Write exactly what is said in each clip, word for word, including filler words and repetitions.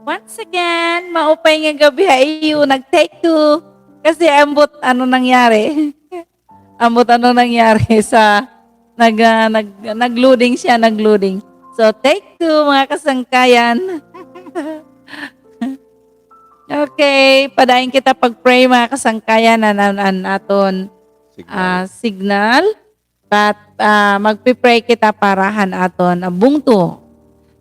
Once again, maupay nga gab-i ha iyo. Nag-take two. Kasi ambot ano nangyari. Ambot ano nangyari sa nag, ah, nag-, nag-loading siya, nag-loading. So, take two, mga kasangkayan. Okay, padayon kita pag-pray, mga kasangkayan, an, an, an aton, ah, signal. But, ah, magpi-pray kita para han aton, ah, bungto.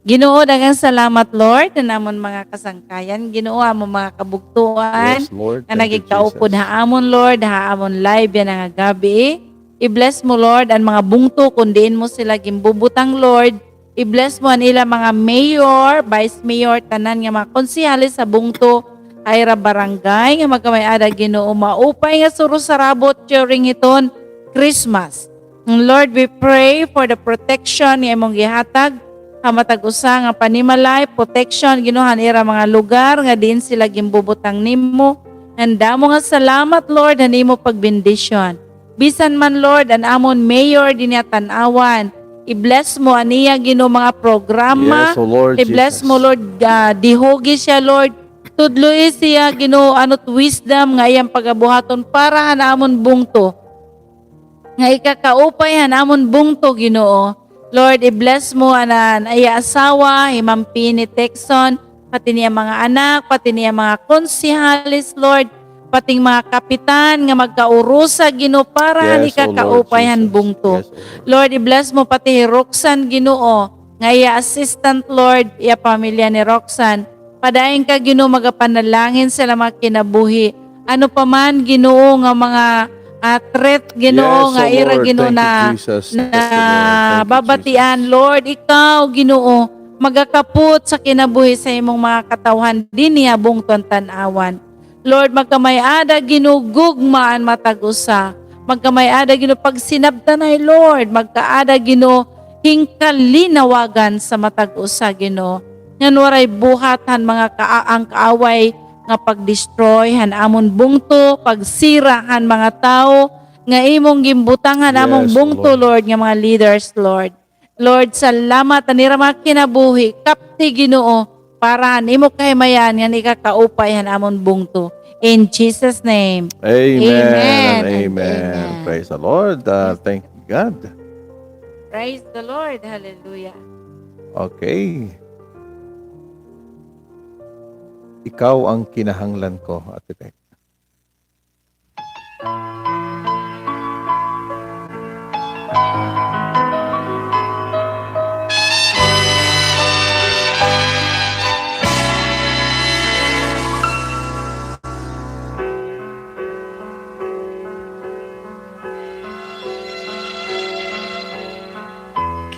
Ginoo, daghang salamat, Lord, han amon mga kasangkayan. Ginoo, amon mga kabugtoan nga nagikaupod ha amon, Lord, ha amon live yana nga gab-i. I-bless mo, Lord, an mga bungto kon diin mo sila ginbubutang, Lord. I-bless mo an ila mga mayor, vice mayor, tanan nga mga konsehales sa bungto, ha ira barangay, nga magkamay-ada, Ginoo, maupay nga suro-sarabot during hiton Christmas. Lord, we pray for the protection nga imong gihatag ha matag usa nga panimalay, protection, Ginoo, han ira mga lugar nga diin sila ginbubutang nimo. Ngan damo nga salamat, Lord, han imo pagbendisyon. Bisan man, Lord, an amon mayor dinhi ha Tanauan, i-bless mo an iya, Ginoo, mga programa. I-bless mo, Lord, ah, dihugi siya, Lord. Tudloi siya, Ginoo, ano't wisdom nga iyang pagabuhaton para han amon bungto. Nga ikakaupay han amon bungto, Ginoo. Lord, i-bless mo an, an iya asawa, hi Ma'am Pini Texon, pati niya mga anak, pati niya mga konsehales, Lord, pati mga kapitan nga magkaurusa, Ginoo, para han ikakaupay han bungto. Lord, i-bless mo pati hi Roxanne, Ginoo, nga iya assistant, Lord, iya pamilya ni Roxanne. Padayon ka, Ginoo, magapanalangin sa ila mga kinabuhi. Ano pa man, Ginoo, nga mga, ah, threat, Ginoo, nga ira, Ginoo, na, na babatian, Lord, ikaw, Ginoo, magakapot sa kinabuhi sa imong mga katawhan dinhi ha bungto han Tanauan. Lord, magkamay-ada, Ginoo, gugma an matag usa. Magkamay-ada, Ginoo, pagsinabtanay, Lord. Magkaada, Ginoo, ginkalinawagan sa matag usa, Ginoo. Ngan waray buhat han mga kaa-, an kaaway nga pag-destroy han amon bungto, pagsira han mga tawo nga imong ginbutang han amon bungto, Lord, nga mga leaders, Lord. Lord, salamat an ira mga kinabuhi, kapti, Ginoo, para han imo kahimayan ngan ikakaupay han amon bungto. In Jesus' name. Amen. Amen. Praise the Lord. Uh, thank God. Praise the Lord. Hallelujah. Okay. Ikaw ang kinahanglan ko, Ate Tek.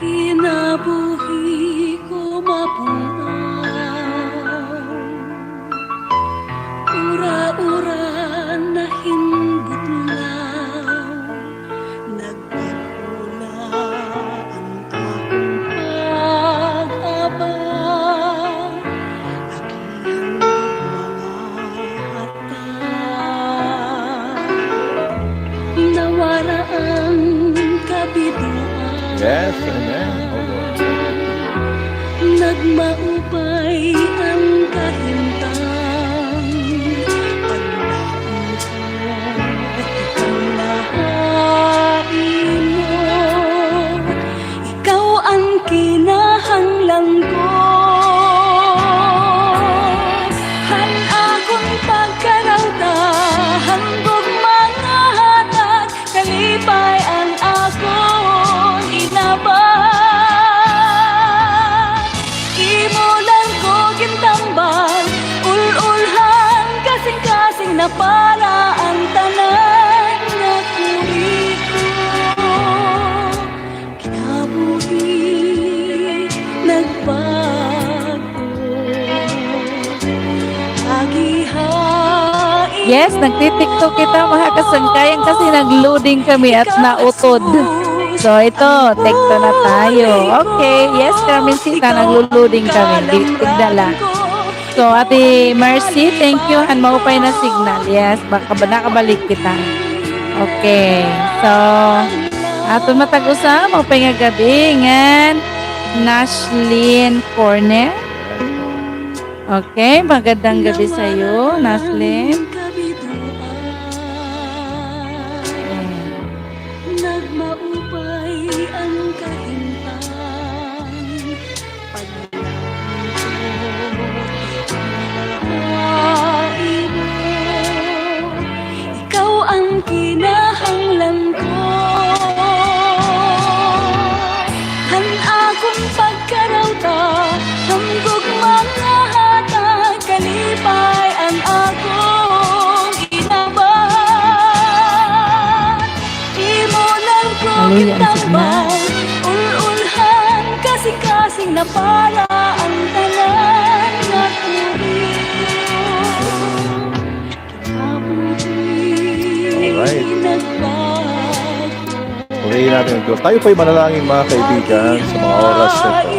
Kinabuhi ko mapun-an, ura-ura na hin budlaw, nagpahula an akon pag-abay. Agihan mga hata, nawara an kabidoan. Yes, amen. Nagmaupay an kahimtang. Paglaom ko, ikaw na ha imo. Ikaw an kinahanglan ko. Han akon pagkarauta, han gugma nga hatag, kalipay an akon inabang. Imo lang ko gintambal, ul-ol han kasingkasing na para an tanan nga kuri ko. Kinabuhi nagbag-o. Agiha. Yes, nagti-TikTok kita, mga kasangkayan, kasi nag-loading kami at nautod. So, ito, TikTok na tayo. Okay, yes, Carmencita, naglo-loading kami. Di, tigda la. So, Ate Mercy, thank you. Han maupay na signal. Yes, baka ba nakabalik kita. Okay. So, aton matag-usa, maupay nga gab-i ngan Nashlyn Corner. Okay, magandang gabi sa'yo, Naslin. Nagmaupay an kahimtang, paglaom ko, mahal ko, imo. Ikaw an kinahanglan ko. Han akon pagkarawta, hamgog mga hatag, kalipay an akon inabat. Imo lang ko gintambal, ul-ul han kasingkasing na para an tanan nga tuyo. Alright. Purihin natin ang Diyos. Tayo po'y manalangin, mga kaibigan, sa mga oras na ito.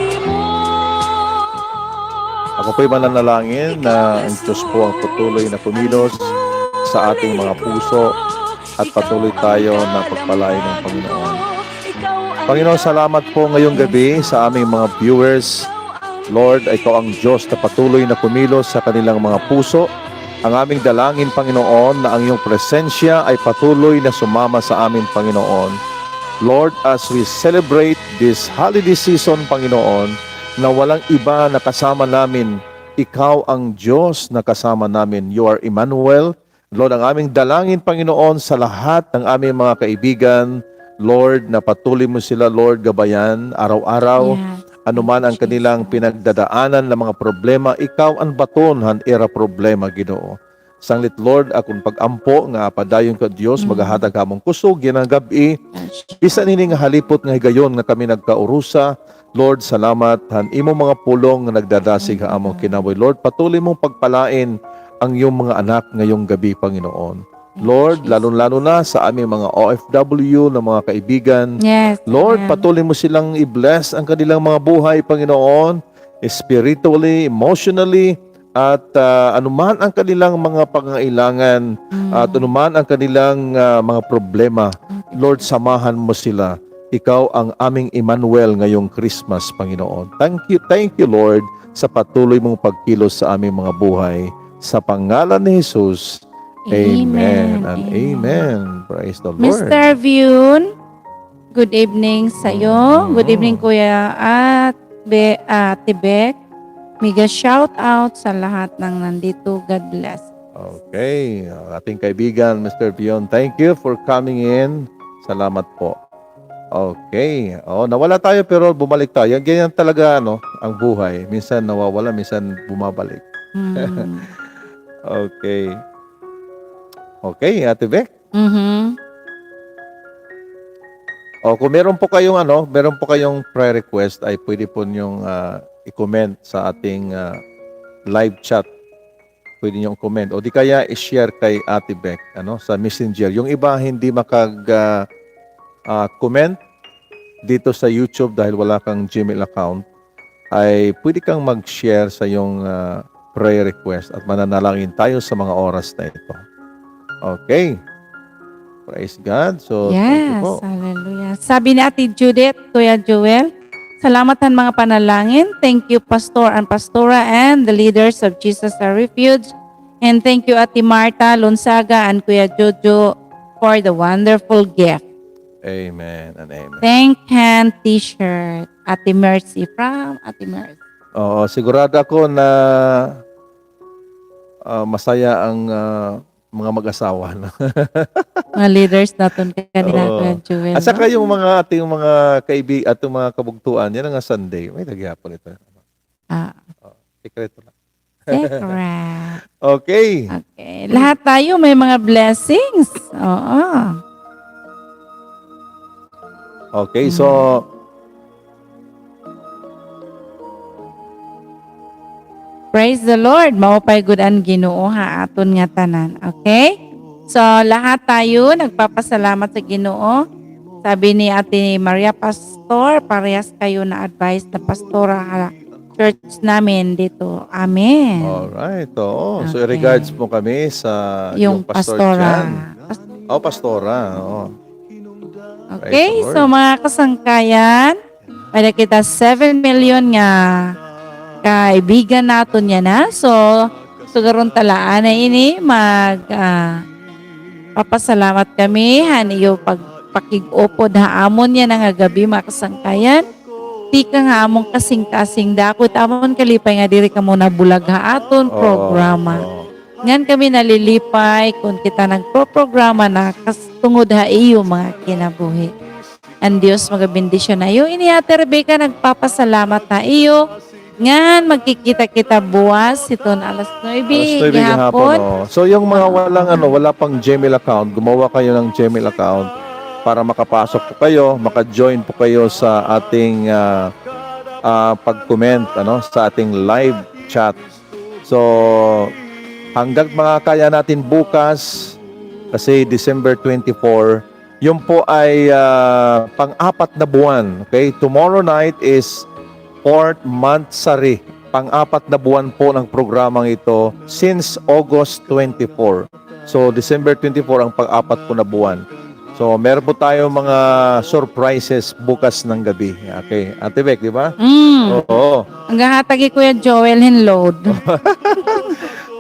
Ako po'y mananalangin na ang Diyos po ang patuloy na kumilos sa ating mga puso at patuloy tayo na pagpalain ng Panginoon. Panginoon, salamat po ngayong gabi sa aming mga viewers. Lord, ikaw ang Diyos na patuloy na kumilos sa kanilang mga puso. Ang aming dalangin, Panginoon, na ang iyong presensya ay patuloy na sumama sa amin, Panginoon. Lord, as we celebrate this holiday season, Panginoon, na walang iba na kasama namin, ikaw ang Diyos na kasama namin. You are Emmanuel. Lord, ang aming dalangin, Panginoon, sa lahat ng aming mga kaibigan, Lord, na patuloy mo sila, Lord, gabayan, araw-araw. Yes. Anuman ang kanilang pinagdadaanan na mga problema, ikaw an baton han ira problema, Ginoo. Sanglit, Lord, akon pag-ampo nga padayon ka, Diyos, maghahatag ha amon kusog yana nga gab-i. Yes. Bisan hini nga halipot nga higayon nga kami nagkaurusa, Lord, salamat han imo mga pulong nga nagdadasig ha amon kinabuhi. Lord, patuloy mong pagpalain ang iyong mga anak ngayong gabi, Panginoon. Lord, lalong-lalo na sa aming mga O F W na mga kaibigan. Yes, Lord, patuloy mo silang i-bless ang kanilang mga buhay, Panginoon, spiritually, emotionally, at, ah, anuman ang kanilang mga pangangailangan, at anuman ang kanilang, ah, mga problema, Lord, samahan mo sila. Ikaw ang aming Emmanuel ngayong Christmas, Panginoon. Thank you, thank you, Lord, sa patuloy mong pagkilos sa aming mga buhay. Sa pangalan ni Jesus, amen and amen. Praise the Lord. Mister Viun, good evening sa'yo. Good evening, Kuya at Be-, Ate Bec. Mega shout out sa lahat ng nandito. God bless. Okay. Ating kaibigan, Mister Viun, thank you for coming in. Salamat po. Okay. Oh, nawala tayo pero bumalik tayo. Ganyan talaga, ano, ang buhay. Minsan nawawala, minsan bumabalik. Okay. Okay, Ate Bec? O, kung meron po kayong, ano, meron po kayong prayer request, ay pwede po niyong, ah, i-comment sa ating, ah, live chat. Pwede niyong comment. O di kaya i-share kay Ate Bec, ano, sa Messenger. Yung iba hindi makag, ah, ah, comment dito sa YouTube dahil wala kang Gmail account, ay pwede kang mag-share sa iyong, ah, prayer request at mananalangin tayo sa mga oras na ito. Okay. Praise God. So, thank you po. Yes, hallelujah. Sabi ni Ate Judith, Kuya Joel, salamat han mga panalangin. Thank you, Pastor and Pastora and the leaders of Jesus Our Refuge. And thank you, Ate Martha Lonzaga and Kuya Jojo, for the wonderful gift. Amen and amen. Thank hand t-shirt, Ate Mercy, from Ate Mercy. Oo, sigurado ako na, ah, masaya ang, ah, mga mag-asawa, no? Mga leaders naton kanina, Kuya Joel, no? At saka yung mga ating mga kaibi-, ating mga kabugtuan, yan nga Sunday. May nagyapon ito. Ah. Oh, sikreto lang. Correct. Okay. Okay. Lahat tayo may mga blessings. Oo. Okay, so, praise the Lord. Maupay gud an Ginoo ha aton ngatanan. Okay? So, lahat tayo nagpapasalamat sa Ginoo. Sabi ni Ate Maria Pastor, parehas kayo na advice na pastora ha church namin dito. Amen. Alright, oo. So, okay. Regards mo kami sa iyong Pastor Jan. Oh, Pastora, oo. Okay, so mga kasangkayan, may nakita seven million nga kaibigan naton yana. So, sugaron ta la anay ini, mag, ah, papasalamat kami han iyo pag-, pakig-upod ha amon yana nga gab-i, mga kasangkayan. Tikang ha amon kasingkasing, dako it amon kalipay nga diri kamo nabulag ha aton programa. Ngan kami nalilipay kon kita nagproprograma na kas-, tungod ha iyo mga kinabuhi. An Dios magabendisyon ha iyo. Ini Ate Rebecca nagpapasalamat ha iyo. Ngan magkikita kita buwas hiton alas nuebe gihapon, oo. So, yung mga walang, ano, wala pang Gmail account, gumawa kayo ng Gmail account para makapasok po kayo, maka-join po kayo sa ating, ah, ah, pag-comment, ano, sa ating live chat. So, hangga't makakaya natin bukas, kasi December twenty-four, yun po ay, ah, pang-apat na buwan. Okay? Tomorrow night is fourth month sari. Pang-apat na buwan po ng programang ito since August twenty-four. So, December twenty-four ang pang-apat po na buwan. So, meron po tayo mga surprises bukas ng gabi. Okay. Ate Bec, di ba? Mm. Oo. Ang gahatag ni Kuya Joel hin load.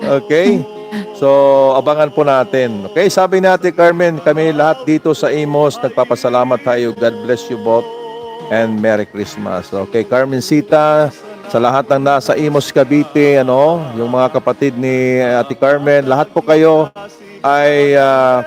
Okay. So, abangan po natin. Okay, sabi ni Ate Carmen, kami lahat dito sa Imus, nagpapasalamat tayo. God bless you both. And Merry Christmas. Okay, Carmencita, sa lahat ng nasa Imus, Cavite, ano, yung mga kapatid ni Ate Carmen, lahat po kayo, ay, ah,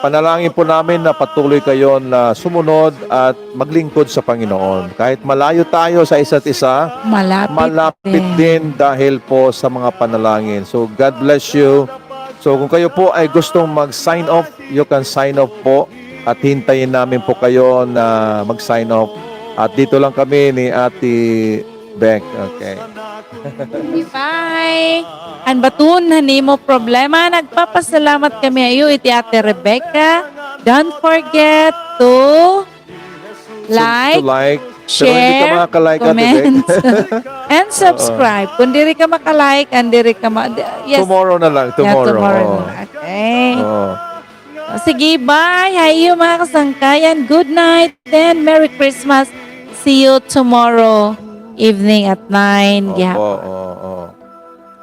panalangin po namin na patuloy kayo na sumunod at maglingkod sa Panginoon. Kahit malayo tayo sa isa't isa, malapit din dahil po sa mga panalangin. So, God bless you. So, kung kayo po ay gustong mag-sign off, you can sign off po. At hintayin namin po kayo na mag-sign off. At dito lang kami ni Ate Bec, okay. Bye. An baton han imo problema, nagpapasalamat kami ha iyo, iti Ate Rebecca. Don't forget to like, share, comment, and subscribe. Kung diri ka maka-like, and diri ka ma-, yes. Tomorrow na lang, tomorrow. Okay. Sige, bye. Ha iyo, mga kasangkayan. Good night and Merry Christmas. See you tomorrow evening at nine. Opo, oo.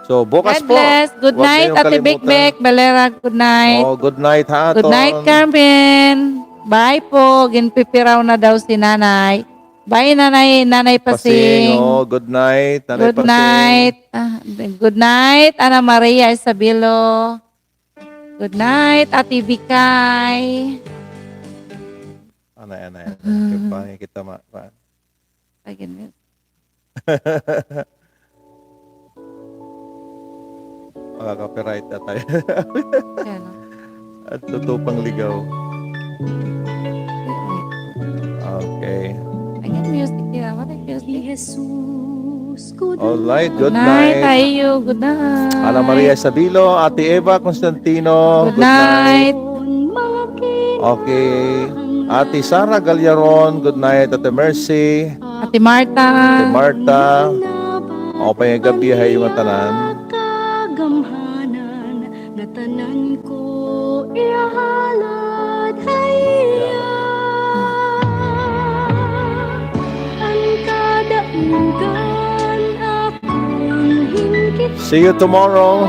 So, bukas po. God bless. Good night, Ate Bec Bec Valera. Good night. Oh, good night, ha, Ton. Good night, Carmen. Bye po. Ginpipiraw na daw si Nanay. Bye, Nanay, Nanay Pasing. Pasing, oh, good night, Nanay Pasing. Good night. Ah, good night, Ana Maria Isabelo. Good night, Ate Bikay. Anay, anay, anay. Kaya pa kita ma-, ma-, again, miss. Makaka-copyright na tayo. Kaya nga. At totoo pang ligaw. Okay. Ayan, music nila. What a music. All right, good night. Good night, Tayo. Good night. Ana Maria Sabilo, Ate Eva Constantino, good night. Good night. Okay. Ate Sara Gallaron, good night. Ate Mercy. Ate Marta. Ate Marta. Maupay nga gab-i ha iyo ngatanan. Kagamhanan nga tanan ko ihahalad ha iya. An kadaugan akon hinkit-an. See you tomorrow.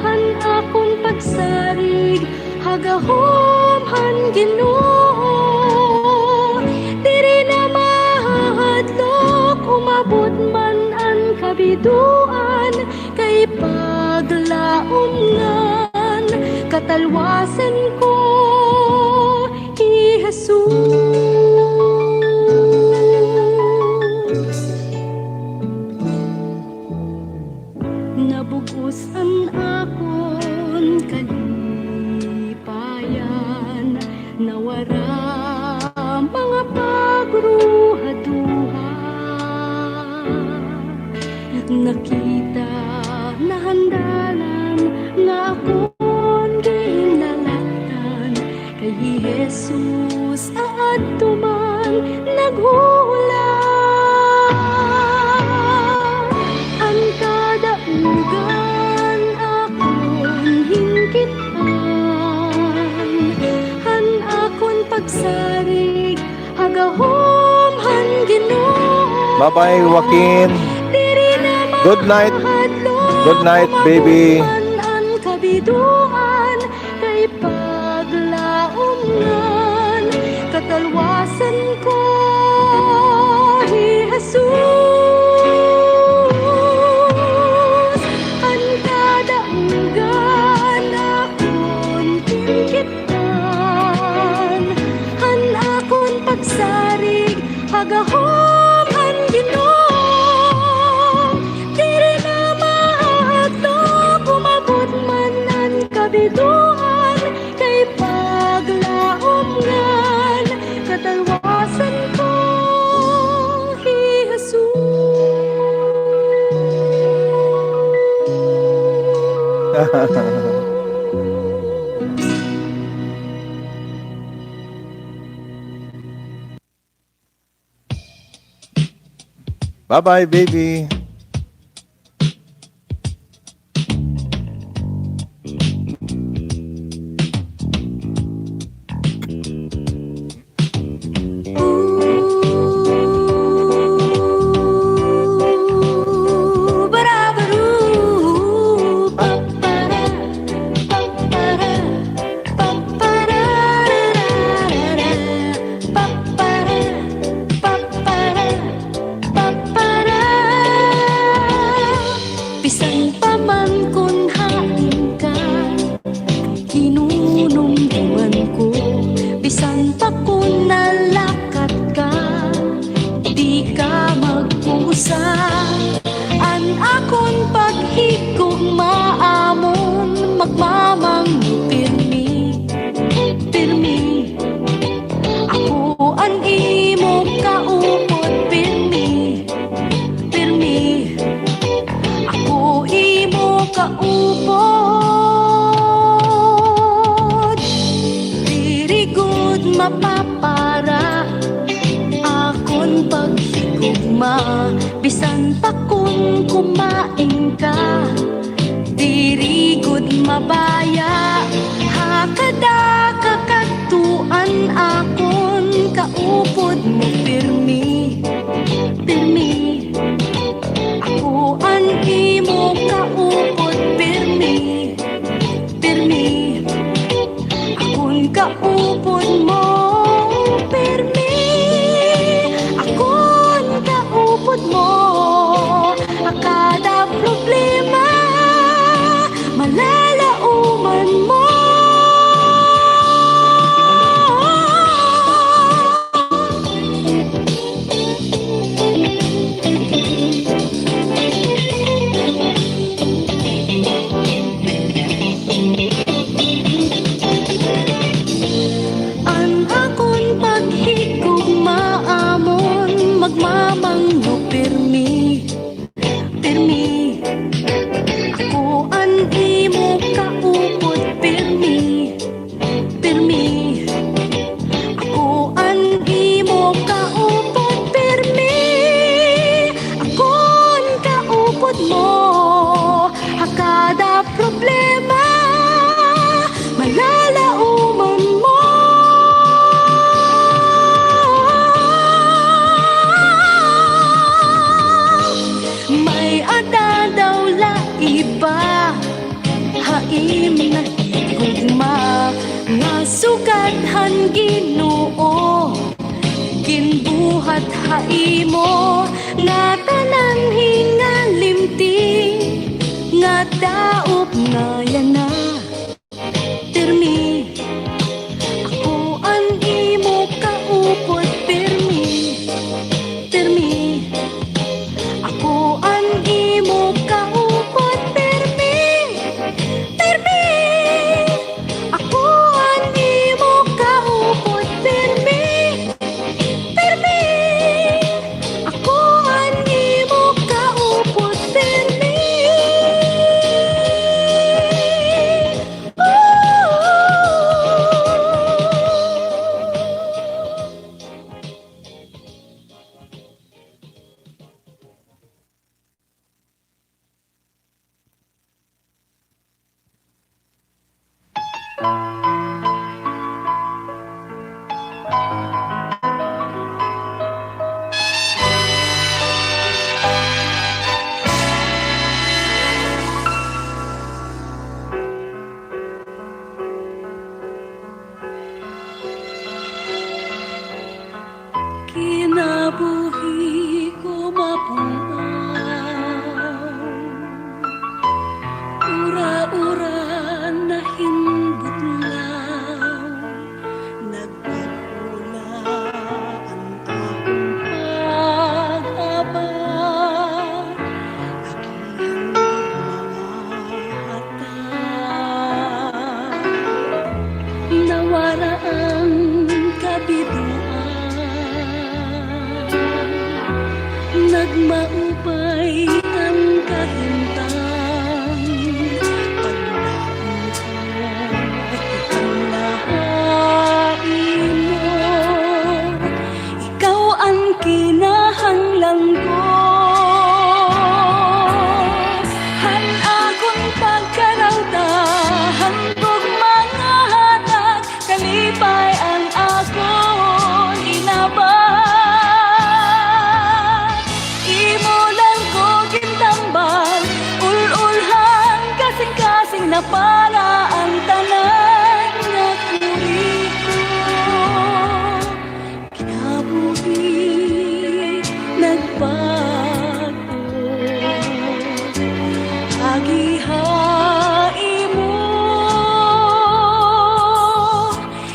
Han akon pagsarig ha gahom han Ginoo. Diri na mahahadlok, umabot man an kabidoan, kay paglaom ngan katalwasan ko hi Jesus. Nabug-os an akon kalipayan, nawara mga pagruhaduha. Nakita na han dalan nga akon ginlalaktan, kay hi Jesus aadto man naghuhulat. An kadaugan akon hinkit-an, han akon pagsarig ha gahom han Ginoo. Bye-bye, Joaquin. Diri Good night. Good night, baby. An kabidoan kay paglaom ngan katalwasan ko hi Jesus. An kadanggan akon kinkitnan, an akon pagsarig ha gahom han Ginoo. Diri na mahadlok, umabot man an kabidoan, kay paglaom ngan katalwasan ko hi Jesus. Bye-bye, baby. Bisan pa man kon hain ka, kinunumduman ko, bisan pa kon nalakat ka, di ka magkusa. An akon paghigugma amon magmamangno pirmi, pirmi. Ako an imo kaupod pirmi, pirmi. Ako imo kaupod. Diri gud mapapara akon paghigugma, bisan pa kon kumain ka. Diri gud mabaya ha kada kakadtuan akon kaupod mo pirmi, pirmi. Ako an imo kaupod pirmi, pirmi. Akon kaupod mo pirmi, akon kaupod mo ha kada problema, malalaoman mo. An akon paghigugma amon magmamangno pirmi, pirmi. Ako an imo kaupod pirmi, pirmi. Ako an imo kaupod pirmi, akon kaupod mo ha kada problema, malalaoman mo. May-ada daw la iba ha im nahigugma nga sugad han Ginoo ginbuhat ha imo ngatanan hingalimti nga daop nga yana. Pirmi, ako an imo kaupod pirmi, pirmi. Ako an imo kaupod pirmi, pirmi. Ako an imo kaupod pirmi, pirmi. Ako an imo kaupod Para an tanan nga kuriko, kinabuhi nagbago. Agi ha imo,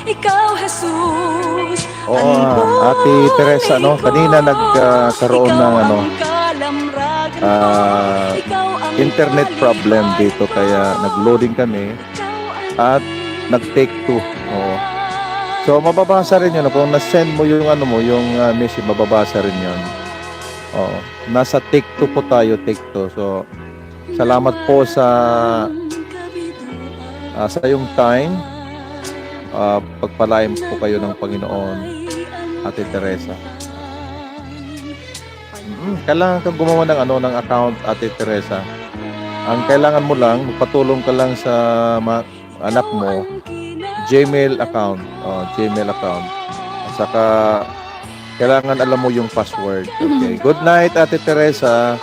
ikaw, Jesus. Oo, ah, Ate Teresa, no? Kanina nag, ah, karoon ng, ano, ah, internet problem dito, kaya nag-loading kami at nag-take two. Oo. So, mababasa rin yun. Kung na-send mo yung, ano mo, yung, ah, message, mababasa rin yun. Oo. Nasa take two po tayo, take two. So, salamat po sa, ah, sa iyong time. Ah, pagpalain po kayo ng Panginoon, Ate Teresa. Mm, kailangan kang gumawa ng, ano, ng account, Ate Teresa. Ang kailangan mo lang, magpatulong ka lang sa ma-, anak mo, Gmail account. Oh, Gmail account. At saka, kailangan alam mo yung password. Okay. Good night, Ate Teresa.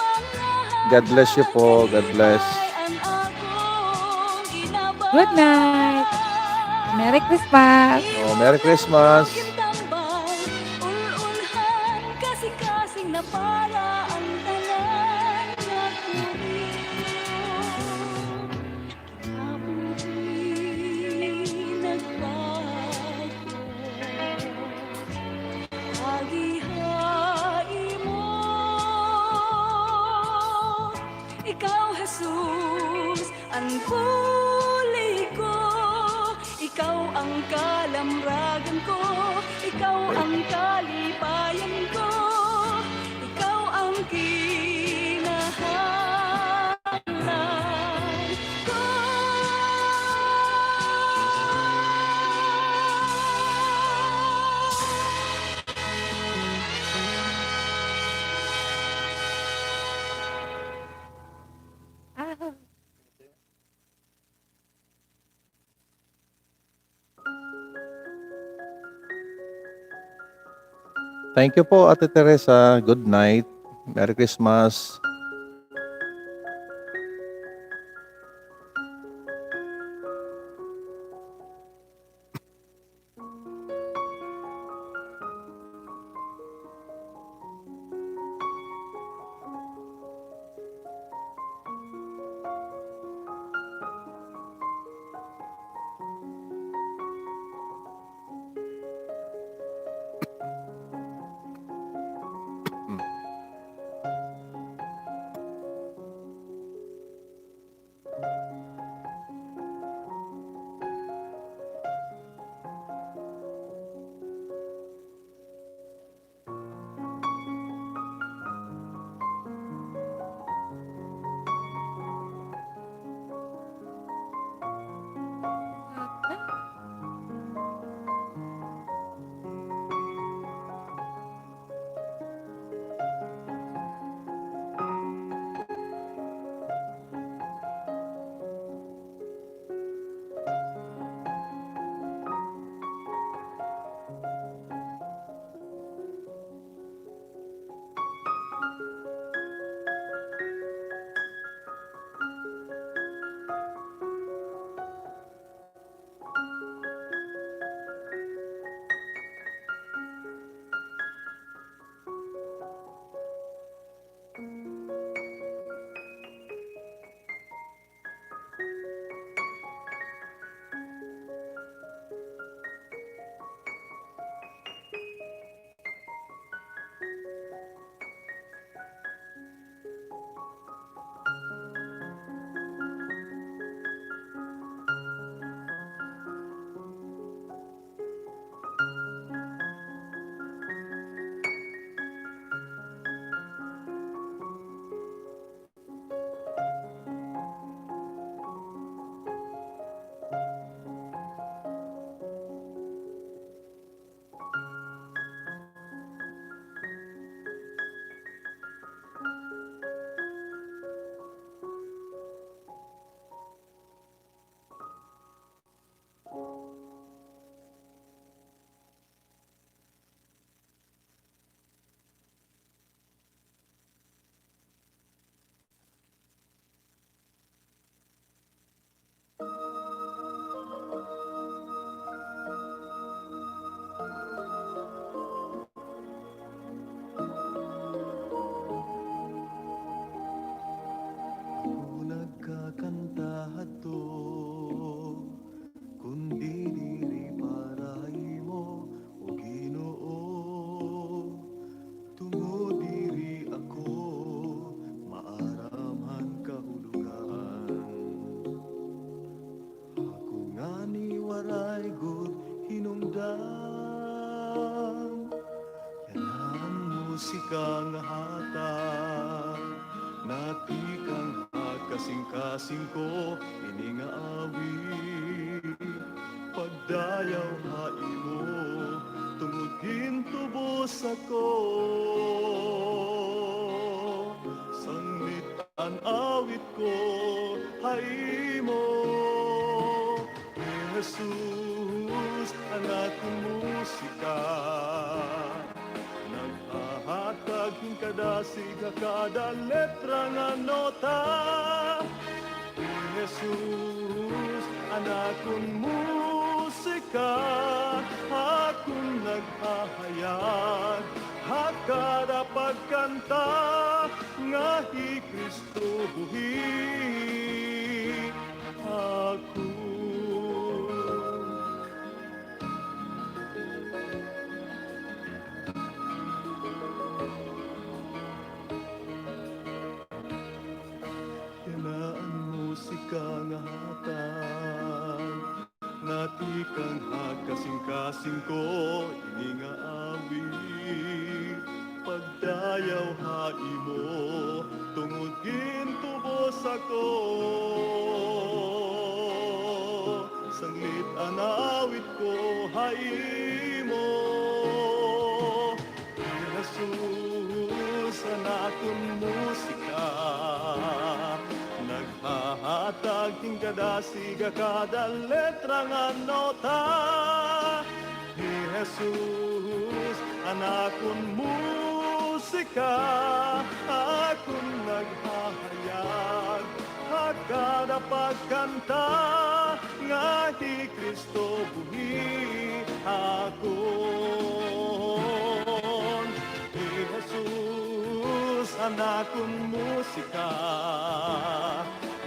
God bless you po. God bless. Good night. Merry Christmas. Oh, Merry Christmas. Kinabuhi nagbago, agi ha imo. Ikaw, Jesus, an puli ko. Ikaw ang kalamragan ko. Ikaw ang kalipayan ko. Ikaw ang kinahan Thank you po, Ate Teresa. Good night. Merry Christmas. Ako nagkakanta hadto, kundi diri para ha imo, O Ginoo, tungod diri ako maaram han kahulogan. Ako ngani waray gud hinungdan yana an musika nga hatag na tikang ha kasingkasing ko, ini nga awit pagdayaw ha imo, tungod gintubos ako. Sanglit an awit ko ha imo, Hi Jesus, an akon musika, naghahatag hin kadasig ha kada letra nga nota. Hi Jesus, an akon musika, akon naghahayag ha kada pagkanta nga hi Kristo buhi ako. Yana an musika nga hatag na tikang ha kasingkasing ko, ini nga awit pagdayaw ha imo, tungod gintubos ako. Sanglit an awit ko ha imo, Hi Jesus, an akon musika, naghahatag hin kadasig ha kada letra nga nota. Hi Jesus, an akon musika, akon naghahayag ha kada pagkanta nga hi Kristo buhi akon. Hi Jesus, an akon musika,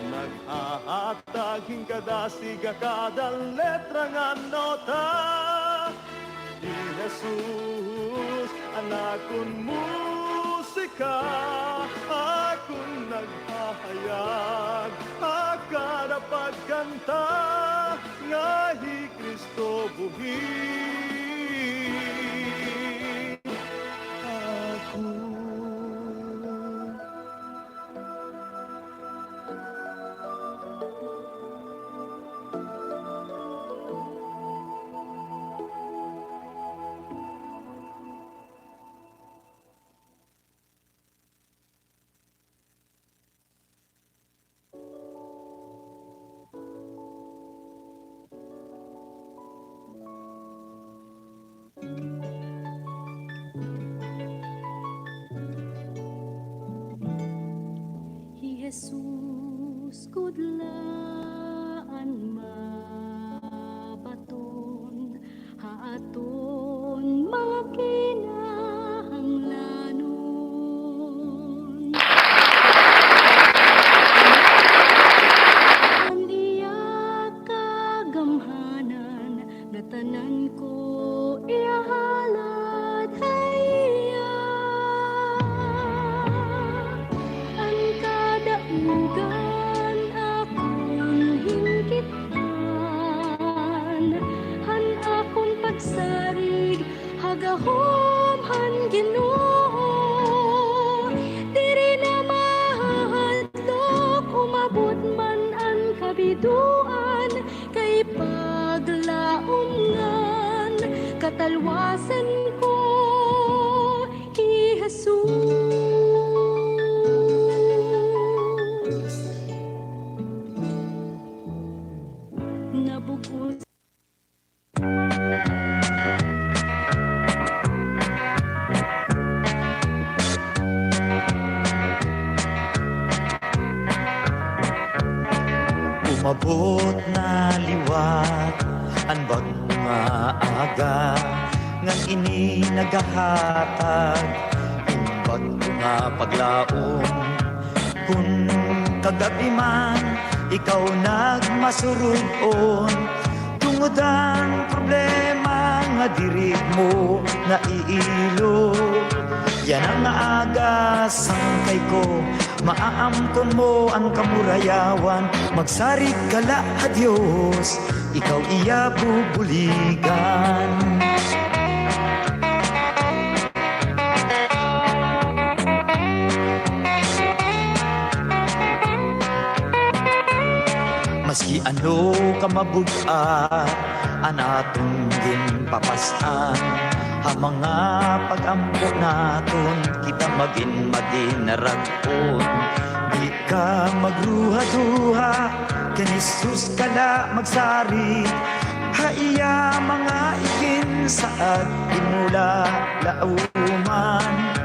naghahatag hin kadasig ha kada letra nga nota. Hi Jesus, an akon musika, akon naghahayag ha kada pagkanta nga hi Kristo buhi akon. Hi Jesus gud la an mabaton ha aton mga kinahanglanon. An iya kagamhanan, ngatanan ko ihahalad ha iya. An kadaogan akon hinkit-an, han akon pagsarig ha gahom han Ginoo. Diri na mahahadlok, umabot man an kabidoan, kay paglaom ngan katalwasan ko hi Jesus. Nabug-os. Umabot na liwat an bag-o nga aga, ngan ini nagahatag hin bag-o nga paglaom. Kun Kagab-i man, ikaw nagmasurug-on, tungod an problema nga diri mo naiilo. Yana nga aga, sangkay ko, maaamkon mo an kamurayawan, magsarig ka la ha Dios, ikaw iya bubuligan. Maski ano ka mabug-at an aton ginpapas-an, ha mga pag-ampo naton kita magin madinarag-on. Di ka magruha-duha, kan Jesus ka la magsarig, ha iya mga iginsaad, imo la lauman.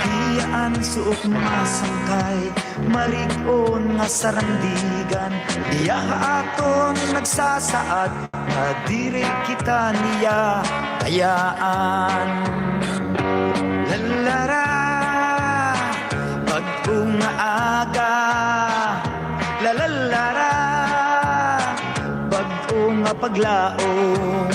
Hiya an suok masangkay, marig-on nga sarandigan. Hiya ha aton nagsasaad, nga diri kita niya bayaan. Lalara, bag-o nga aga. Lalara, bag-o nga paglaom.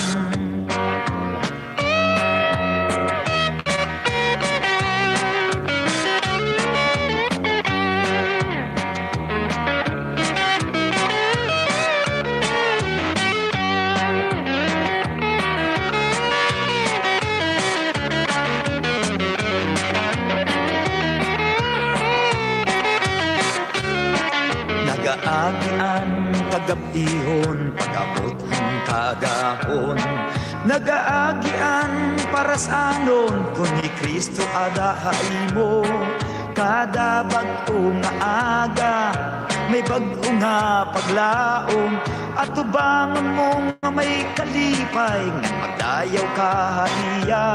Nagaagi an kagab-ihon, pag-abot han kaagahon. Nagaagi an paras-anon, kon hi Cristo ada ha imo. Kada bag-o nga aga, may bag-o nga paglaom. Atubangon mo nga may kalipay, ngan magdayaw ka ha iya.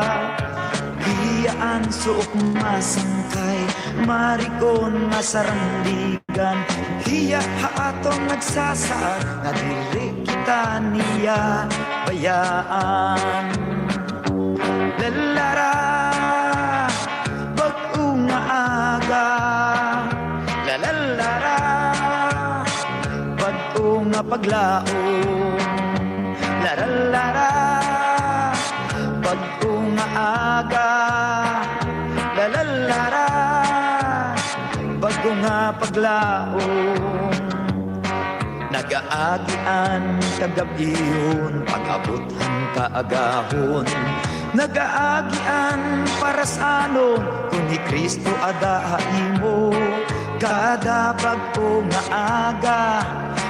Hiya an suok masangkay, marig-on nga sarandigan. Hiya ha aton nagsasaad, nga diri kita niya bayaan. Lalara, bag-o nga aga. Lalalara, bag-o nga paglaom. Laralara, bag-o nga aga. Lalalara, bag-o nga paglaom. Nagaagi an kagab-ihon, pag-abot han kaagahon. Nagaagi an paras-anon, kon hi Cristo ada ha imo. Kada bag-o nga aga,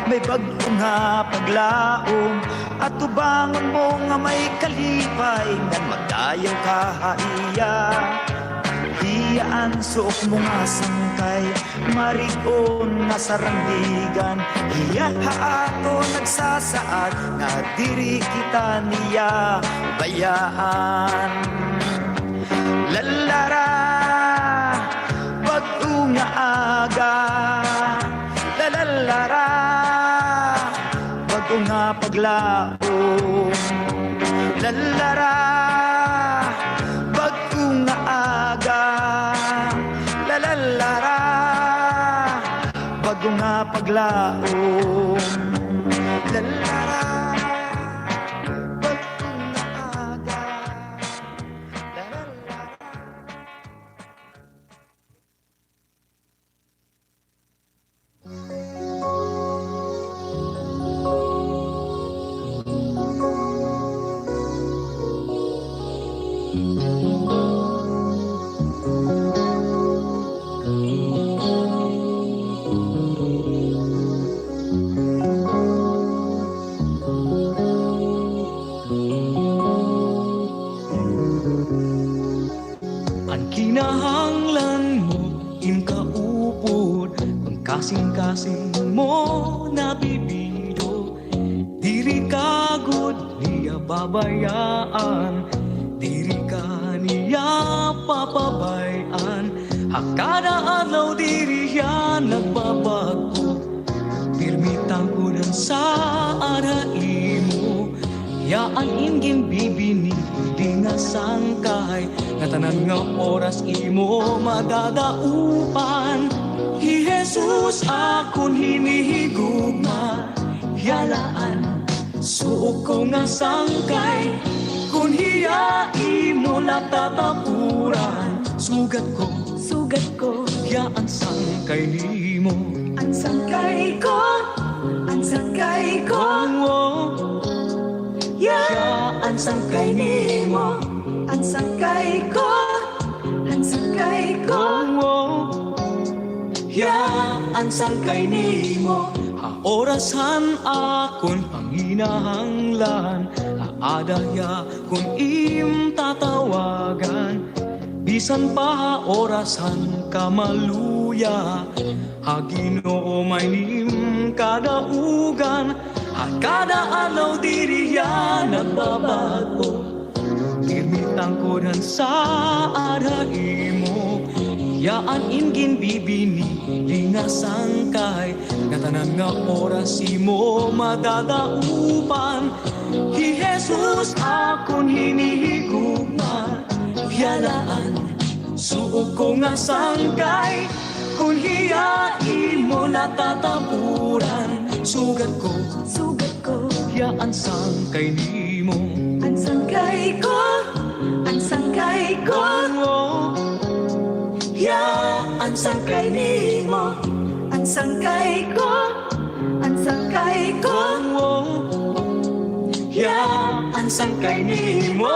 may bag-o nga paglaom. Atubangon mo nga may kalipay, ngan magdayaw ka ha iya. Hiya an suok mo nga sangkay, marig-on nga sarandigan. Hiya ha aton nagsasaad, nga diri kita niya bayaan. Lalara, bag-o nga aga. Lalalara, bag-o nga paglaom. Lalara, bag-o nga aga. Lalalara, bag-o nga paglaom. Lalara, bag-o nga aga. Lalara. An kinahanglan mo, im kaupod, an kasingkasing mo nabibido. Diri ka gud niya babayaan, diri ka niya papabay-an. Ha kada adlaw diri hiya nagbabag-o. Pirmi tangkod an saad ha imo. Hiya an im ginbibini, di nga sangkay, ngatanan nga oras imo madadaopan. Hi Jesus akon hinihigugma, hiya la an suok ko nga sangkay. Kon hiya imo la tatapuran, sugad ko, sugad ko, hiya an sangkay nimo. An sangkay ko, an sangkay ko. Oh, oh. Hiya an sangkay nimo. An sangkay ko, an sangkay ko. Oh, oh. Hiya an sangkay nimo. Ha oras han akon panginahanglan, aada hiya kon im tatawagan. Bisan pa ha oras han kamaluya, ha Ginoo may nim kadaugan. Ha kada adlaw diri hiya nagbabag-o. Pirmi tangkod han saad ha imo. Hiya an im ginbibinili nga sangkay, ngatanan nga oras imo madadaopan. Hi Jesus akon hinihigugma, hiya la an suok ko nga sangkay. Kon hiya imo la tatapuran, sugad ko, sugad ko, hiya an sangkay nimo. An sangkay ko, an sangkay ko. Oh, oh. Hiya an sangkay nimo. An sangkay ko, an sangkay ko. Oh, oh. Hiya an sangkay nimo.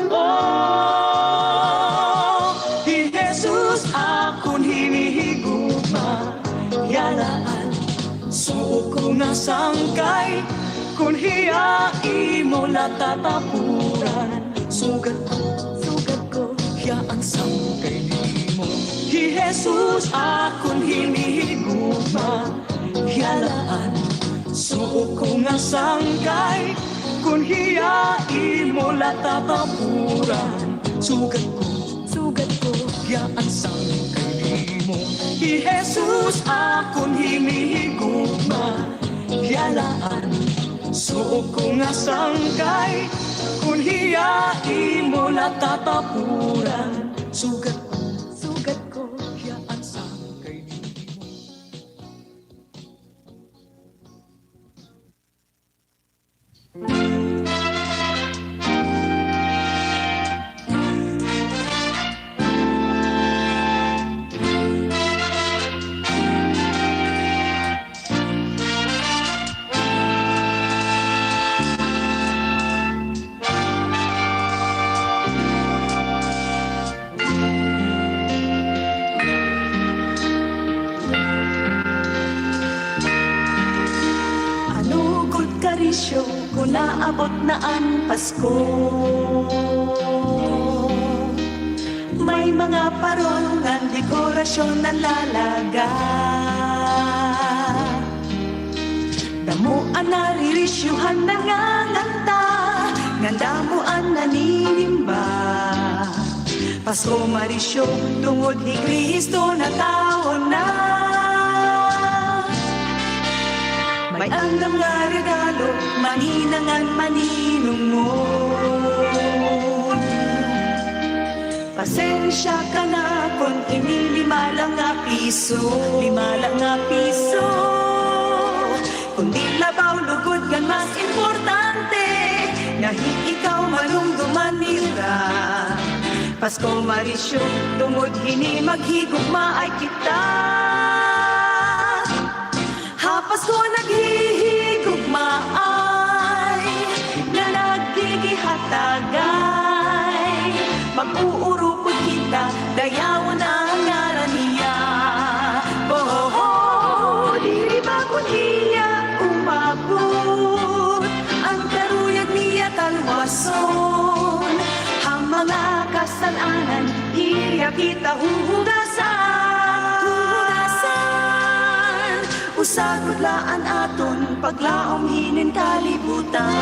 Oh, hi Jesus akon hinihigugma, hiya la an suok ko nga sangkay. Kon hiya imo la tatapuran, sugad ko, sugad ko, hiya an sangkay nimo. Hi Jesus akon hinihigugma, hiya la an suok ko nga sangkay. Kon hiya imo la tatapuran, sugad ko, sugad ko, hiya an sangkay nimo. Hi Jesus akon hinihigugma, hiya la an suok ko nga sangkay. Kon hiya imo la tatapuran, sugad ko, sugad ko, hiya an sangkay nimo. Ano gud karisyo kon naabot na an Pasko? May mga parol ngan dekorasyon nalalaga. Damo an naririsyohan, nanganganta, ngan damo an naninimba. Pasko marisyo tungod hi Cristo natawo na. May andam nga regalo, manina ngan maninumon. Pasensya ka na kon ini lima la nga piso, lima la nga piso. Kundi labaw lugod ngan mas importante, nga hi ikaw manumduman nira. Pasko marisyo, tungod hini maghigugmaay kita. Ha Pasko naghihigugmaay, nga naghihihatagay. Mag-uurupod kita, dayawon an ngaran niya. Oho, diri ba kon hiya umabot, an karuyag niya talwason. Ha mga kasal-anan, hiya kita huhugasan. Huhugasan. Usa gud la an aton paglaom hinin kalibutan.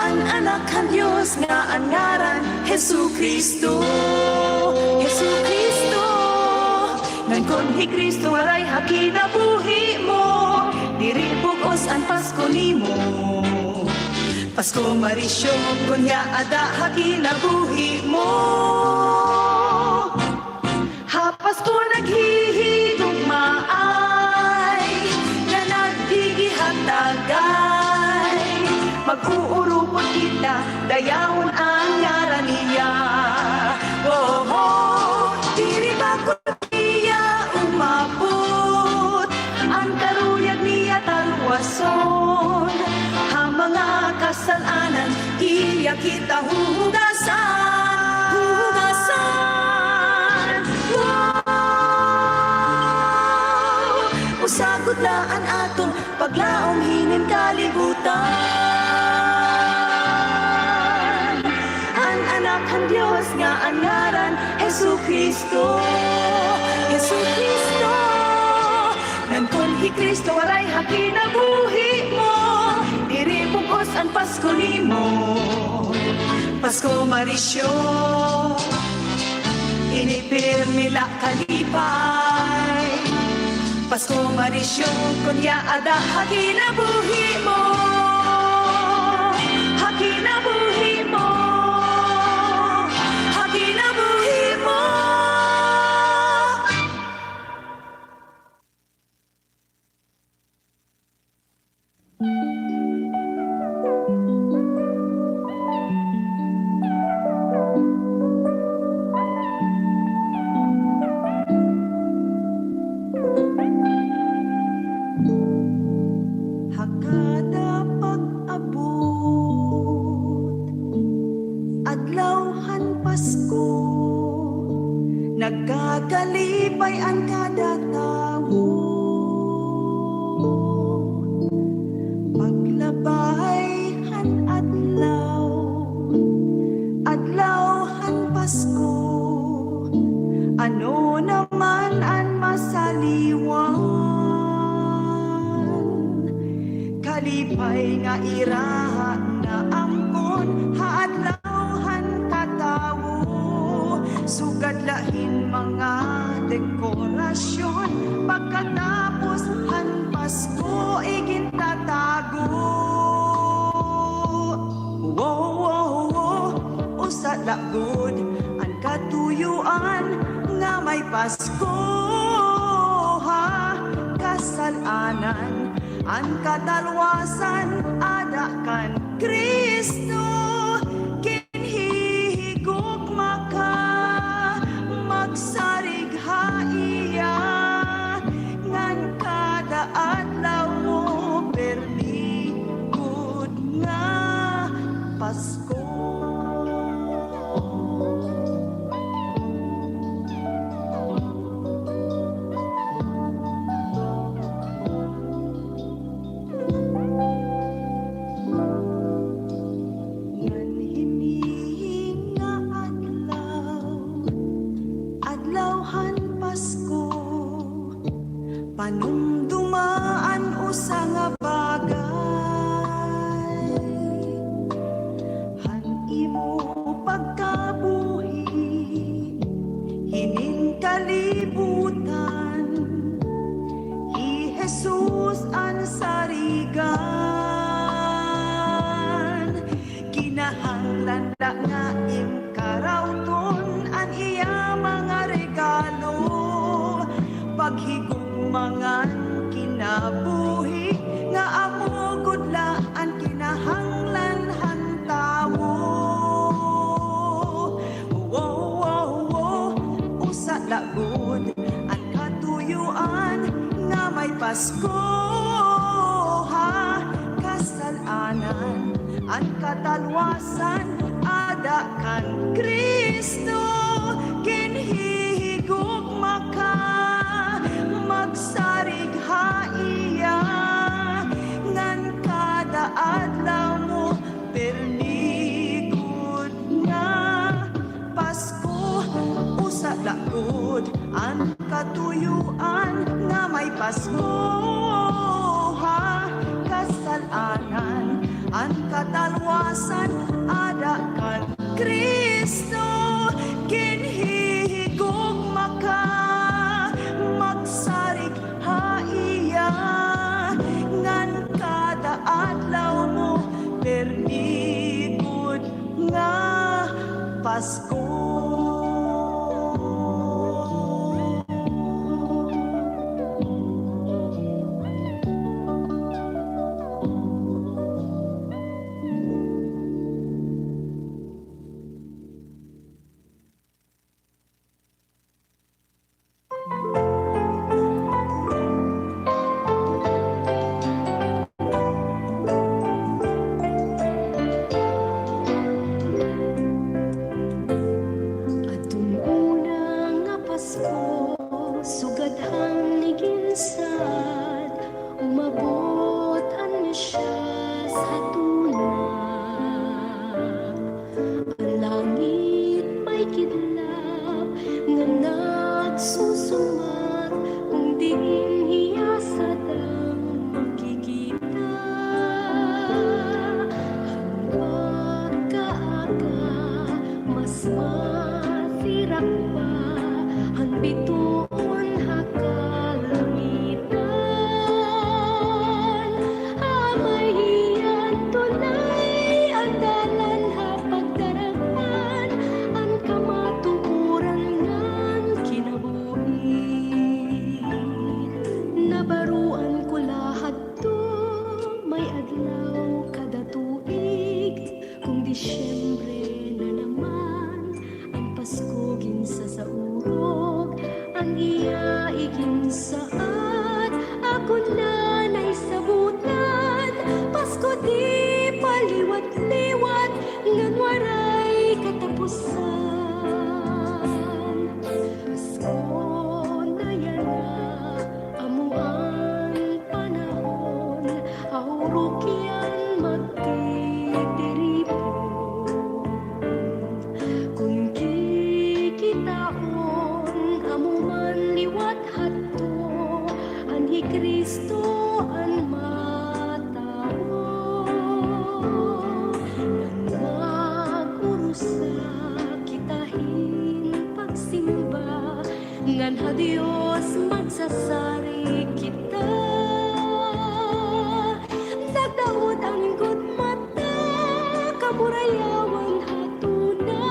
An Anak han Dios nga an ngaran Jesucristo, Jesucristo. Ngan kon hi Cristo waray ha kinabuhi mo, diri bug-os an Pasko nimo. Pasko Marisyo, kon hiya ada ha kinabuhi mo. Ha Pasko naghihigugmaay, nga naghihihatagay. Mag-uurupod kita, dayawon an ngaran niya. Oho, diri ba kon hiya umabot, an karuyag niya talwason, ha mga kasal-anan, iya kita huhugasan. Huhugasan. Wow! Usa gud la an aton paglaom hinin kalibutan. An Anak han Dios nga an ngaran Jesucristo. Jesucristo. Ngan kon hi Cristo waray ha kinabuhi mo, diri bug-os an Pasko nimo. Pasko Marisyo, ini pirmi la kalipay. Pasko Marisyo, kon hiya ada ha kinabuhi mo. Ha kinabuhi mo. Ha kinabuhi mo. Ha kada pag-abot adlaw han Pasko, nagkakalipay an kada tawo. Paglabay han adlaw, adlaw han Pasko, ano naman an masaliwan? Kalipay nga ira naangkon ha adlaw han katawo, sugad la hin mga dekorasyon, pagkatapos han Pasko igintatago. Wow, wow, wow, usa la gud an katuyoan nga may Pasko ha kasal-anan. An katalwasan ada kan Cristo, ginhihigugma ka magsarig ha iya, ngan kada adlaw mo pirmi gud nga Pasko. Ngan hini nga adlaw, adlaw han Pasko, panumduma an usa nga bagay. Han imo pagkabuhi hinin kalibutan, hi Jesus an sarigan. Kinahanglan la nga im karawton an iya mga regalo, paghigugma ngan kinabuhi nga amo gud la an kinahanglan han tawo. Wow, wow, wow, usa la gud an katuyoan nga may Pasko ha kasal-anan. An katalwasan ada kan Cristo, ginhihigugma ka magsarig ha iya, ngan kada adlaw mo pirmi gud nga Pasko. Usa la gud an katuyoan nga may Pasko ha kasal-anan. An katalwasan ada kan Cristo, ginhihigugma ka magsarig ha iya, ngan kada adlaw mo pirmi Pasko. Adton una nga Pasko, sugad han iginsaad, umabot an Mesyas ha tuna. An langit may kidlat nga nagsusumat, kon diin hiya sadang makikita. Han pagkaaga, mas masirak pa han bituon ha kalangitan. Amay hiya an tunay, an dalan ha pagdarakan an kamatuoran ngan kinabuhi. Nabaroan ko la hadto, may adlaw kada tuig, kon Disyembre na naman, an Pasko ginsasaurog, an iya iginsaad, akon nanay sabutan. Pasko di paliwat-liwat, ngan waray katapusan. Pasko na yana, amo an panahon, ha hurok hiyan magtitiripon. Kon kikitaon, amo man liwat hadto, an hi Cristo an matawo. Ngan mag-urusa kita hin pagsimba, ngan ha Dios magsasari kita. Nagdaot an gudmata, kamurayawan ha tuna,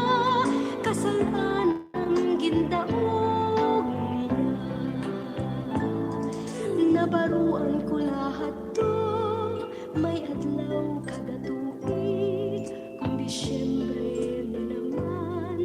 kasal-anan gindaog niya. Nabaroan ko la hadto, may adlaw kada tuig, kon Disyembre na naman,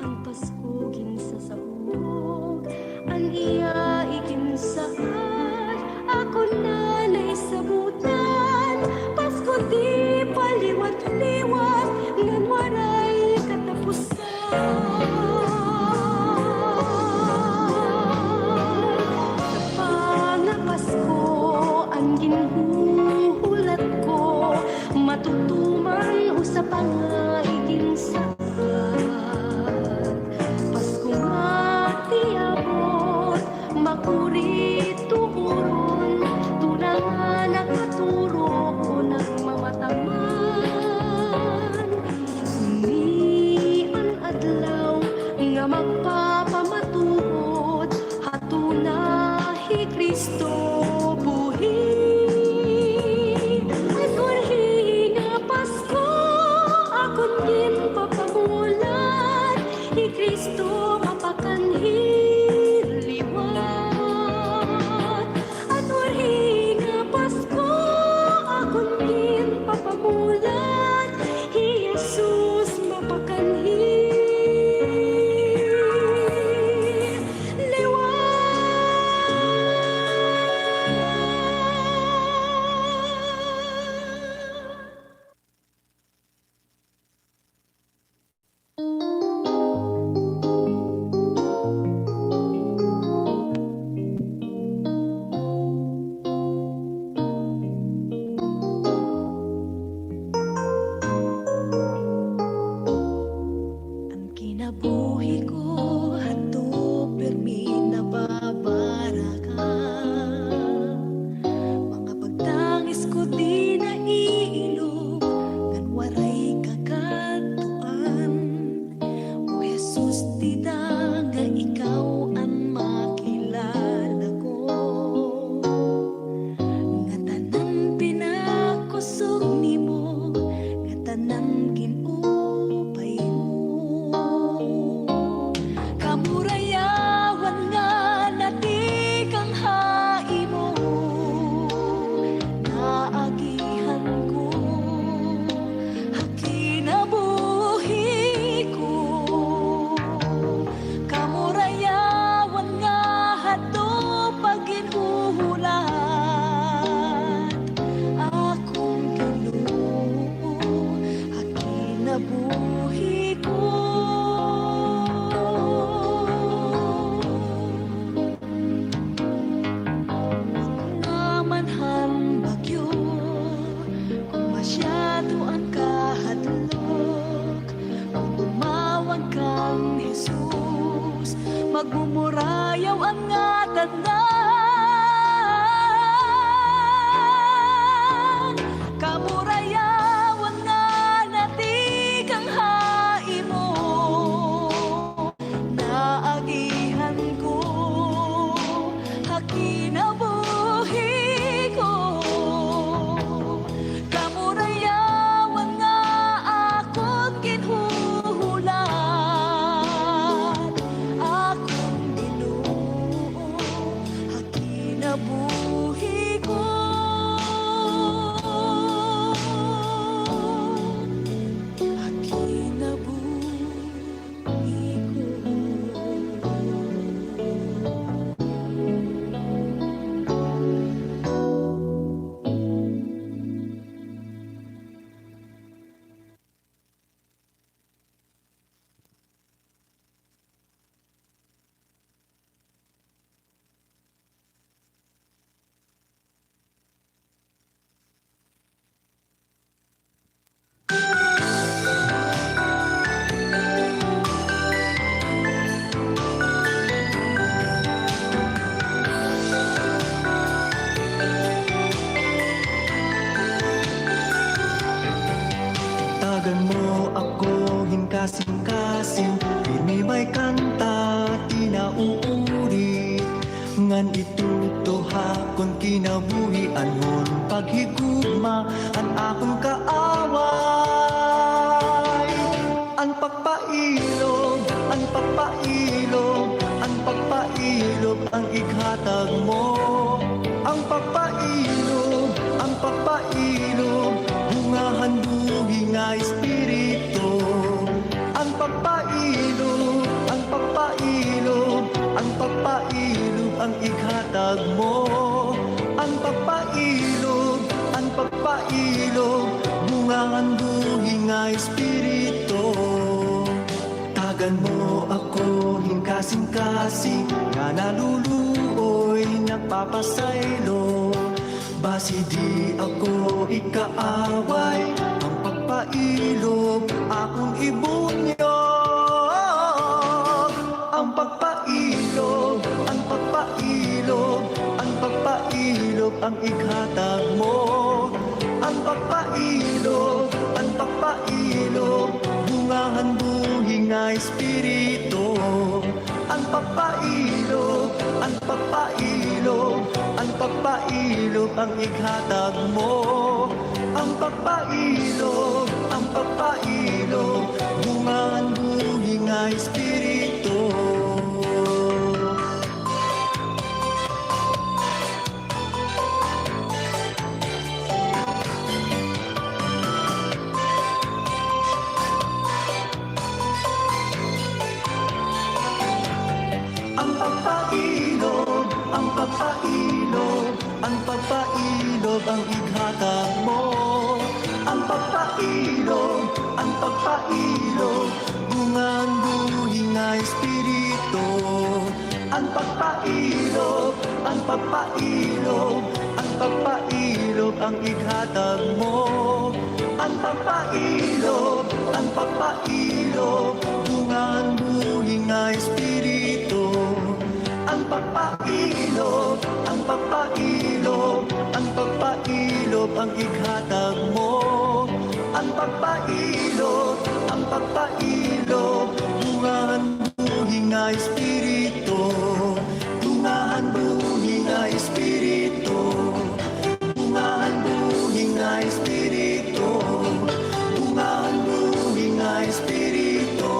an Pasko ginsasaurog, an iya iginsaad, akon nanay sabutan. Pasko di paliwat-liwat, ngan waray katapusan. Sa pangapasko an ginhuhulat ko, matutuman usa pa nga iginsaad. Pasko nga tiabot, makuri tuoron, tuna nga nakaturok, unang mamataman. Ini an adlaw nga magpapamatuod, ha tuna hi Cristo buhi. Ay, kon hi nga Pasko akon ginpapamulat, hi Cristo mapakanhi liwat. Pagmumurayaw an ngatanan, kamurayawan nga natikang ha imo. Naagihan ko ha kinabuhi ko. Kamurayawan nga akon ginhuhulat, akon Ginoo, ha kinabuhi ko. Ha kinabuhi ko. Tagan mo ako hin kasingkasing, pirmi may kanta, tinauuri. Ngan itugto ha akon kinabuhi, anhon paghigugma an akon kaaway. An pagpailob, an pagpailob, an pagpailob an ighatag mo. An pagpailob, an pagpailob, bunga han buhi nga espiritu. An pagpailob, an pagpailob, an pagpailob an ighatag mo. An pagpailob, an pagpailob, bunga han buhi nga espiritu. Tagan mo ako hin kasingkasing nga naluluoy, nagpapasaylo. Basi di ako ikaaway, an pagpailob akon ibunyog. An pagpailob, an pagpailob, an pagpailob an ighatag mo. An pagpailob, an pagpailob, bunga han buhi nga espiritu. An pagpailob, an pagpailob, an pagpailob an ighatag mo. An pagpailob, an pagpailob, bunga han buhi nga espiritu. An pagpailob, an pagpailob, an pagpailob an ighatag mo. An pagpailob, an pagpailob, bunga han buhi nga espiritu. An pagpailob, an pagpailob, an pagpailob an ighatag mo. An pagpailob, an pagpailob, bunga han buhi nga espiritu. An pagpailob, an pagpailob, an pagpailob an ighatag mo. An pagpailob, an pagpailob, bunga han buhi nga espiritu. Bunga han buhi nga espiritu. Bunga han buhi nga espiritu. Bunga han buhi nga espiritu.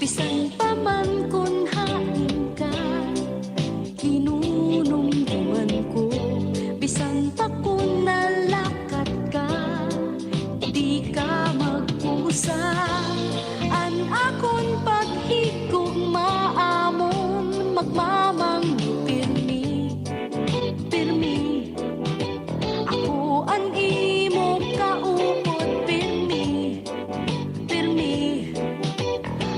Bisan pa man kon hain ka, Ginunumduman ko, bisan pa kon nalakat ka, di ka magkusa. An akon paghigugma amon magmamangyo pirmi, pirmi. Ako an imo kaupod pirmi, pirmi.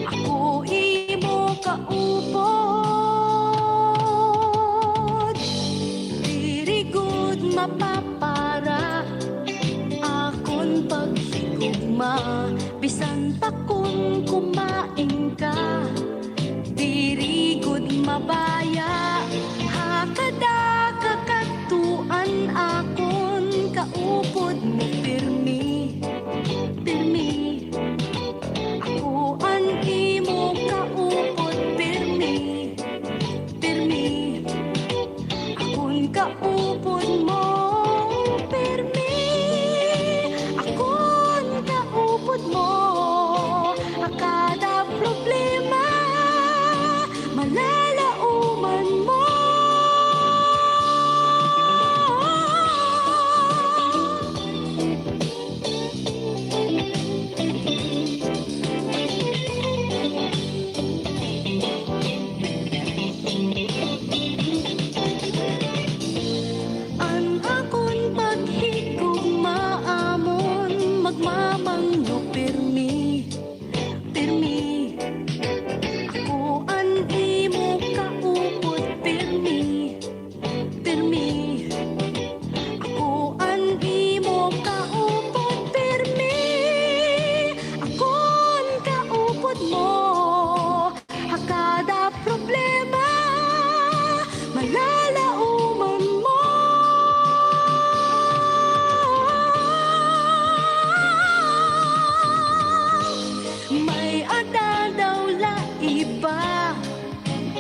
Ako imo kaupod. Diri gud mapapara akon paghigugma, bisan pa kon kumain ka. Diri gud mabaya ha kada kakadtuan akon kaupod mo pirmi, pirmi. Ako an imo kaupod pirmi, pirmi. Akon kaupod mo pirmi, akon kaupod mo. Ha kada problema, malalaoman mo. An akon paghigugma amon magmamangyo pirmi, pirmi. Ako an imo kaupod pirmi, pirmi. Ako an imo kaupod pirmi, akon kaupod mo. Ha kada problema, malalaoman mo. May-ada daw la iba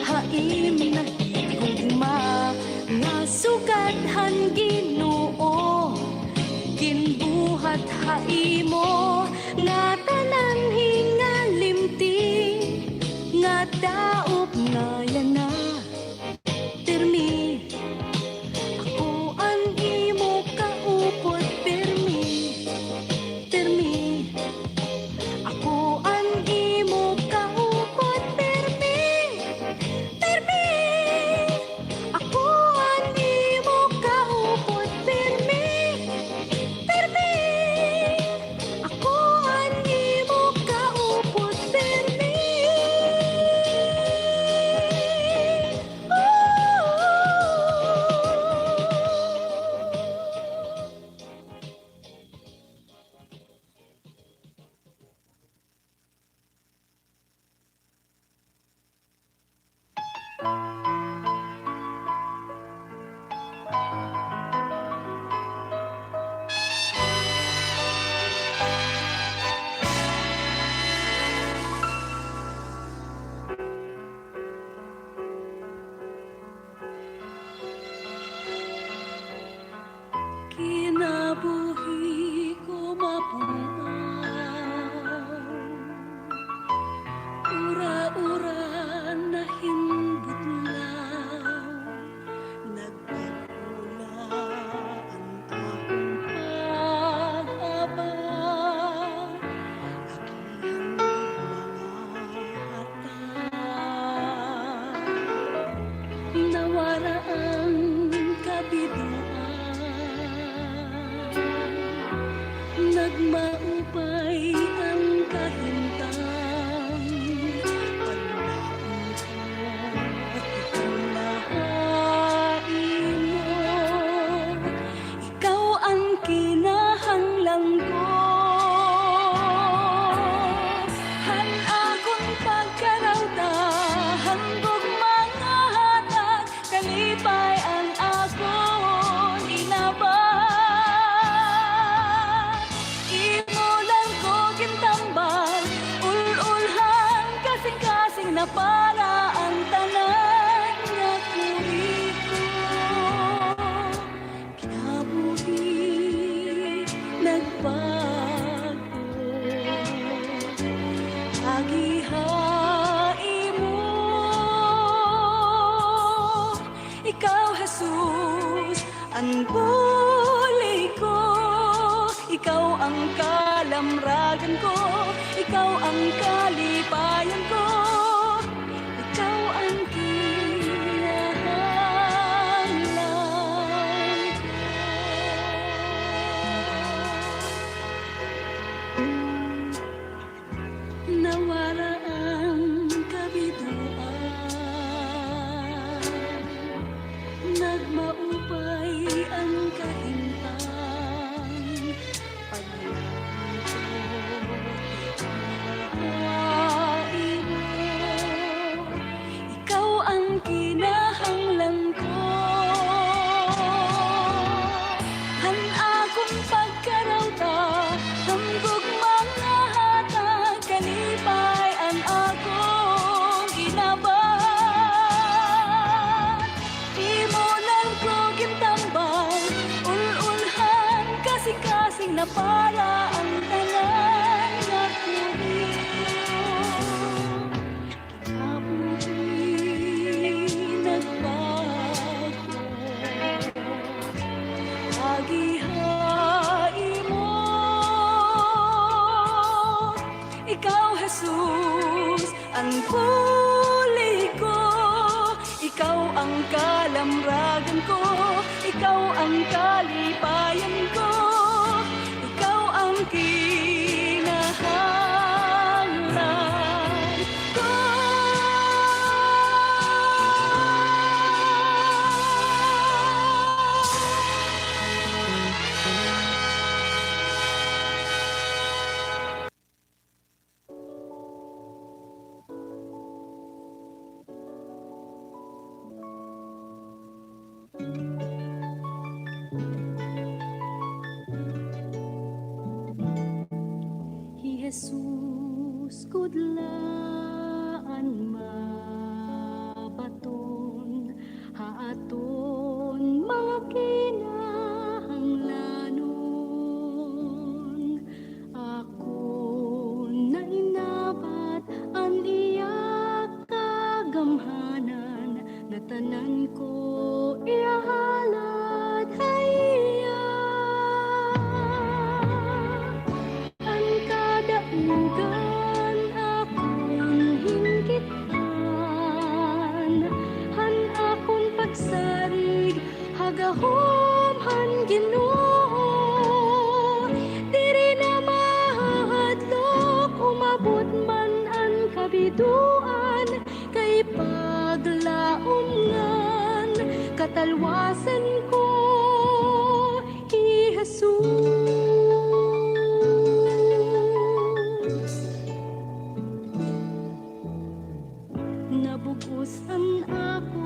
ha im nahigugma nga sugad han Ginoo ginbuhat ha imo nga tanan hingalimti nga daop nga yana. Pirmi, ako an imo kaupod, pirmi, pirmi. Ako an imo kaupod, pirmi, pirmi. Ako an imo kaupod, pirmi, pirmi. Ako an imo kaupod, pirmi. Kinabuhi ko mapun-an, ura-ura na hin budlaw, nagpapula an akon pag-aba. Agihan mga hata, nawara an kabidoan. Nagmaupay an kahimtang, paglaom ko, ito la ha imo. Ikaw an kinahanglan ko. Han akon pagkarawta, han gugma nga hatag, kalipay an akon inaba. Imo lang ko gintambal, ul-ul han kasingkasing na para an tanan nga kuriko. Kinabuhi nagbago, agi ha imo. Ang kalipayan ko, ikaw ang kinahanglan ko. Nawara an kabidoan, nagmaupay an kahimtang. Paghingot ko ha imo, ikaw an kinahanglan ko. Han akon pagkarawta, hamgog mga hatag, kalipay an akon ginabat. Imo na ko gintambal, ul-ul han kasingkasing na para an tanan nga kulit. Kinabuhi nagbago, agi ha imo. Ikaw, Jesus, an puli ko, ikaw ang kalamragan ko, ikaw ang kalipayan ko, ikaw ang kinahanglan ko. Hi Jesus gud la an mabaton ha aton mga kinahanglanon. Akon na inabat an iya kagamhanan, ngatanan ko ihahalad ha iya. An kadaogan akon hinkit-an, han akon pagsarig ha gahom han Ginoo. Diri na mahadlok, umabot man an kabidoan, kay paglaom ngan katalwasan ko hi Jesus. Nabug-os an akon